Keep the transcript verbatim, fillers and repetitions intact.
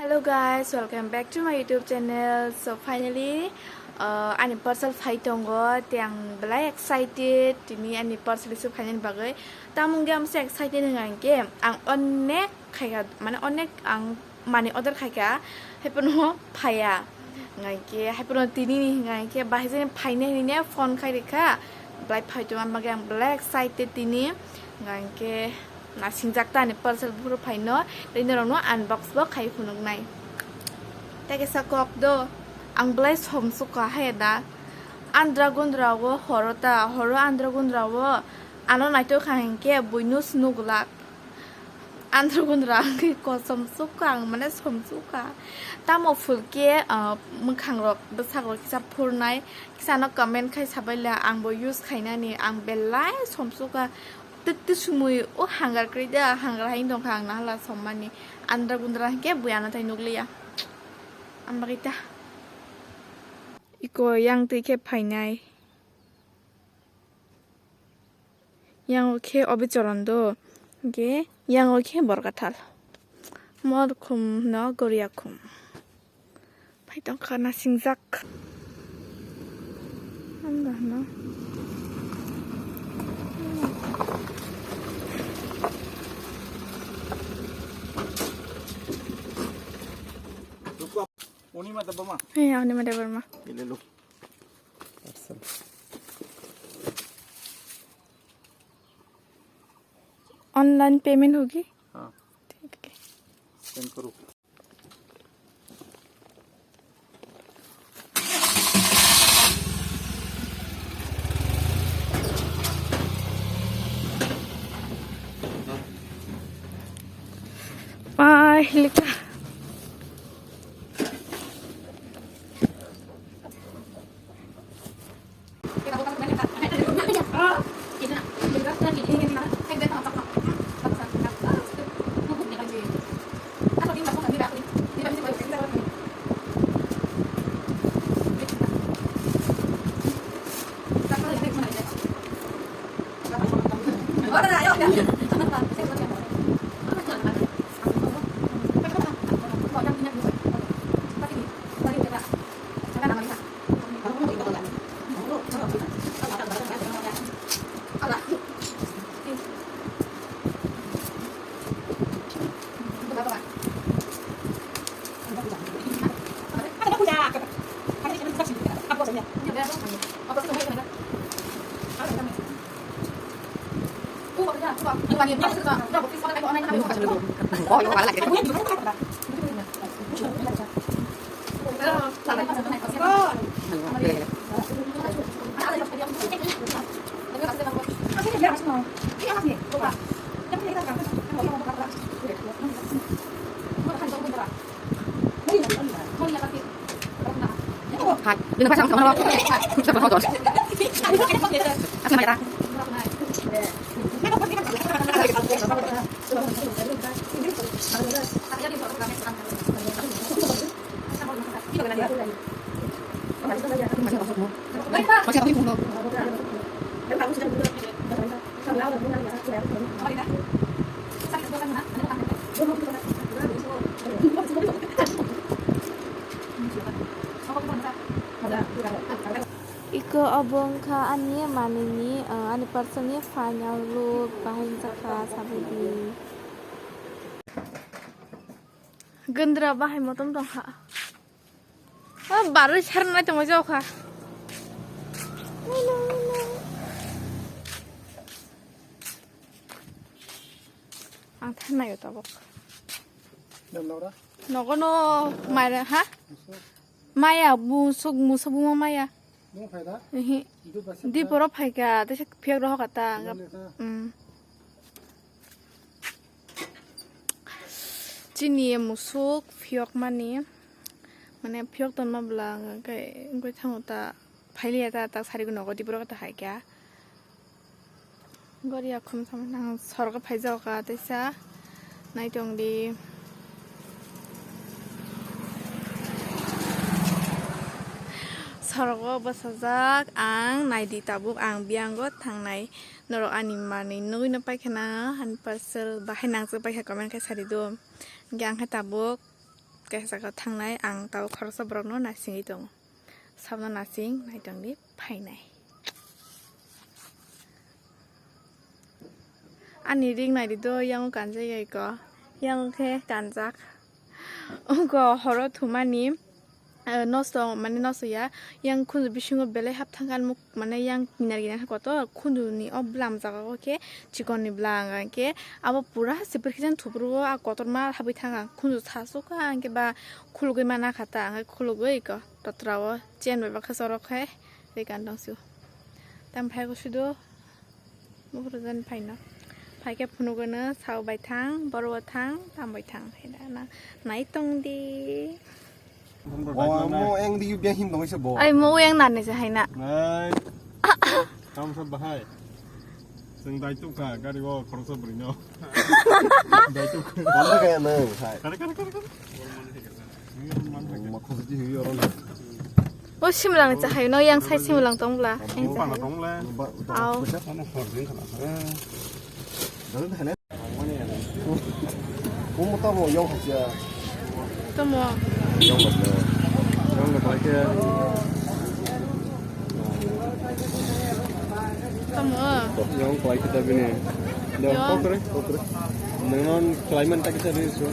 Hello guys, welcome back to my YouTube channel. So finally, uh, ani parcel phai tongo, te ang belai excited tini ani parcel receive khainani bagwi. Tamo wngkhe ang se excited wngkha hinkhe ang onek khaikha, mane onek ang mani order khaikha, haiphano phaiya. Hingkhe haiphano tini ni hingkhe bahai jani phainai hinwi phone khai rikha, belai phai tongo, ang bagwi ang belai excited tini. Hingkhe nasingjak ta ani parcel buphuru phaino, tei norokno unbox bo khai phunuknai. Tei kaisa kok do, ang belai somsukha hai da. Andra gundra o horo ta, horo andra gundra o ano naithok kha hinkhe buino snuglak. Andra gundra ang khe kosom sukha, ang mane somsukha. Tamo phulkhe, ah, mwkhangrok, bwsakrok kisa phurnai, kisa no comment khai sabaila, ang bo use khainani, ang belai somsukha. Twtwi sumui o hangar kwrwi da, hangar hai wngtongkha ang nahala sommani. Andra gundra hinkhe bui ano thai nukliya. Ang bagwi ta. Iko yang twi khe phainai. Yang o khe obichoron do. Hinkhe yang o khe borkathal. Morkhum no goriyakhum. Phai tongkha nasingjak. Anda no. Oni ma Debbarma. Hey, oni ma Debbarma. Ile lo. Parcel. Online payment hogi? हाँ। ठीक है। Send करो। Bye, Hilika. Iko obo wngkha ani manwini, uh, ani parcel ni final look, bahai wngjakha, sabaidi. Gundra bahai motom tongkha. O barwi sarnai tongwi jokha. Ang thanai o tabok. Nogo no maira ha? Maya musuk musuk buma maya. Ihi. Di poro phaika, tei se phiyok rohor kha ta. Chini musuk phiyok mani, mane phiyok tonma bwla wngkha khe wngwi thango ta, phailiya ta, tak sari nogo di poro kha ta hai kha. Goriya khum sama nang sorgo phaijago ka teisa naitong di. Sorgo bwsajak ang naidi tabuk ang biyango thangnai norok ani manwi nugwi no paikha na ani parcel bahai nangchuk paikha comment khai sari do hwnkhe ang khe tabuk. Tei saka thangnai ang tabo khoroksa borokno naisingwi tongo. Sabno naising naitongdi phainai. Ani ring naidi do yango kanjak ya iko. Yango khe kanjak. Ungko horo thumani, eh, nosto mane nosto ya. Yang khunju bisingo belai hap thangkha muk mane yang kinar kinar kotor khunju ni o bwlam jaga o khe chikon ni bwlam hwnkhe abo pura sipir khe thupru o a kotorma habwi thangkha khunju sasukha hwnkhe ba khulugwi mana kha ta hwnkhe khulugwi iko totra o chen bai bakhe chorok khai tei kan tong sio. Tam phai ko sudo. Buphuru jan phaino. Phaikhe phunukgwno sao bai thang, boro thang, tam bai thang. Hai da na, nai tong di. Omo eng di biya him tong se bo. Ai mo yang nani se hai na. Nai. Kam sa bahai. Seng dai tu ka gari wo khoroksa bwrwi no. Dai tu. Banda kaya nang hai. Kare kare kare kare. Omo khositi hiyo ron. O simulang cha hai no yang sai simulang tong bla. Ang cha hai. Tong le. Au. Omo tamo yong hasia. Tamo. Yong hasia. Yong hasia. Tamo. Yong hasia bini. Yong. Kokre kokre. Nang non climate ta kita bini so.